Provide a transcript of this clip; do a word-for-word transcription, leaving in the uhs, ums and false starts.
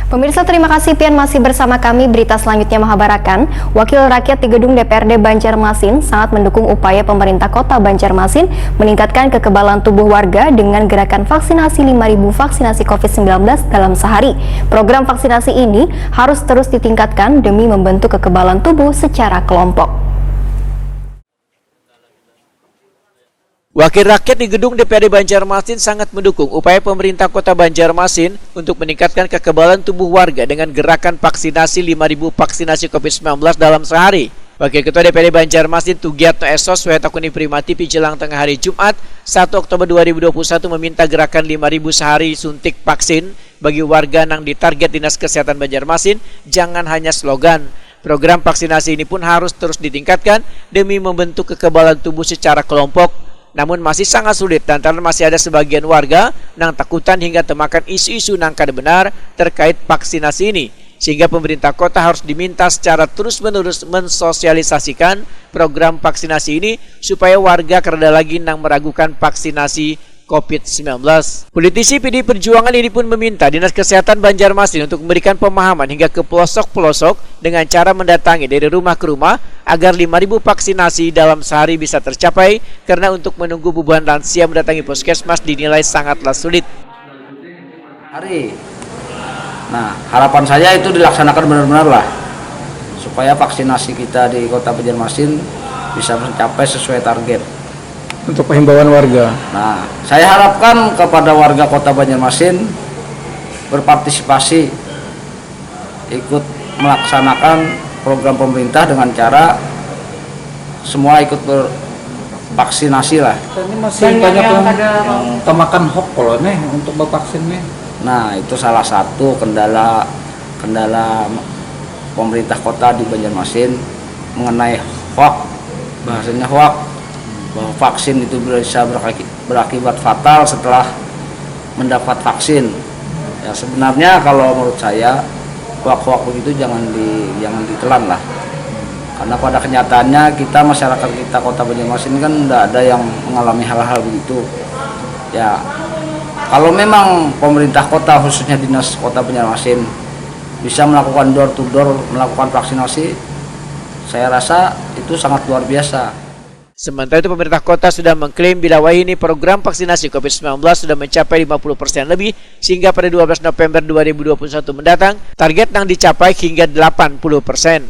Pemirsa, terima kasih pian masih bersama kami. Berita selanjutnya menghabarakan, Wakil Rakyat di Gedung D P R D Banjarmasin sangat mendukung upaya pemerintah Kota Banjarmasin meningkatkan kekebalan tubuh warga dengan gerakan vaksinasi lima ribu vaksinasi covid sembilan belas dalam sehari. Program vaksinasi ini harus terus ditingkatkan demi membentuk kekebalan tubuh secara kelompok. Wakil Rakyat di Gedung D P R D Banjarmasin sangat mendukung upaya pemerintah Kota Banjarmasin untuk meningkatkan kekebalan tubuh warga dengan gerakan vaksinasi lima ribu vaksinasi covid sembilan belas dalam sehari. Wakil Ketua D P R D Banjarmasin Tugiatno Esos Weta Kuni Primati Pijelang Tengah Hari Jumat satu Oktober dua ribu dua puluh satu meminta gerakan lima ribu sehari suntik vaksin bagi warga nang ditarget Dinas Kesehatan Banjarmasin jangan hanya slogan. Program vaksinasi ini pun harus terus ditingkatkan demi membentuk kekebalan tubuh secara kelompok. Namun masih sangat sulit lantaran masih ada sebagian warga nang takutan hingga temakan isu-isu nang kada benar terkait vaksinasi ini. Sehingga pemerintah kota harus diminta secara terus-menerus mensosialisasikan program vaksinasi ini supaya warga kada lagi nang meragukan vaksinasi covid sembilan belas. Politisi P D I Perjuangan ini pun meminta Dinas Kesehatan Banjarmasin untuk memberikan pemahaman hingga ke pelosok-pelosok dengan cara mendatangi dari rumah ke rumah agar lima ribu vaksinasi dalam sehari bisa tercapai karena untuk menunggu bubuhan lansia mendatangi puskesmas dinilai sangatlah sulit. Hari. Nah, harapan saya itu dilaksanakan benar-benar lah supaya vaksinasi kita di Kota Banjarmasin bisa mencapai sesuai target. Untuk himbauan warga. Nah, saya harapkan kepada warga Kota Banjarmasin berpartisipasi ikut melaksanakan program pemerintah dengan cara semua ikut bervaksinasi lah. Ini masih banyak yang, yang temakan hoax kalau nih untuk bervaksin nih. Nah, itu salah satu kendala kendala pemerintah kota di Banjarmasin mengenai hoax, bahasanya hoax, bahwa vaksin itu bisa berakibat fatal setelah mendapat vaksin. Ya, sebenarnya kalau menurut saya hoax-hoax begitu jangan di jangan ditelan lah. Karena pada kenyataannya kita masyarakat kita Kota Banjarmasin kan tidak ada yang mengalami hal-hal begitu. Ya, kalau memang pemerintah kota khususnya dinas Kota Banjarmasin bisa melakukan door to door melakukan vaksinasi, saya rasa itu sangat luar biasa. Sementara itu pemerintah kota sudah mengklaim bila wayahini program vaksinasi covid sembilan belas sudah mencapai lima puluh persen lebih sehingga pada dua belas November dua ribu dua puluh satu mendatang target yang dicapai hingga delapan puluh persen.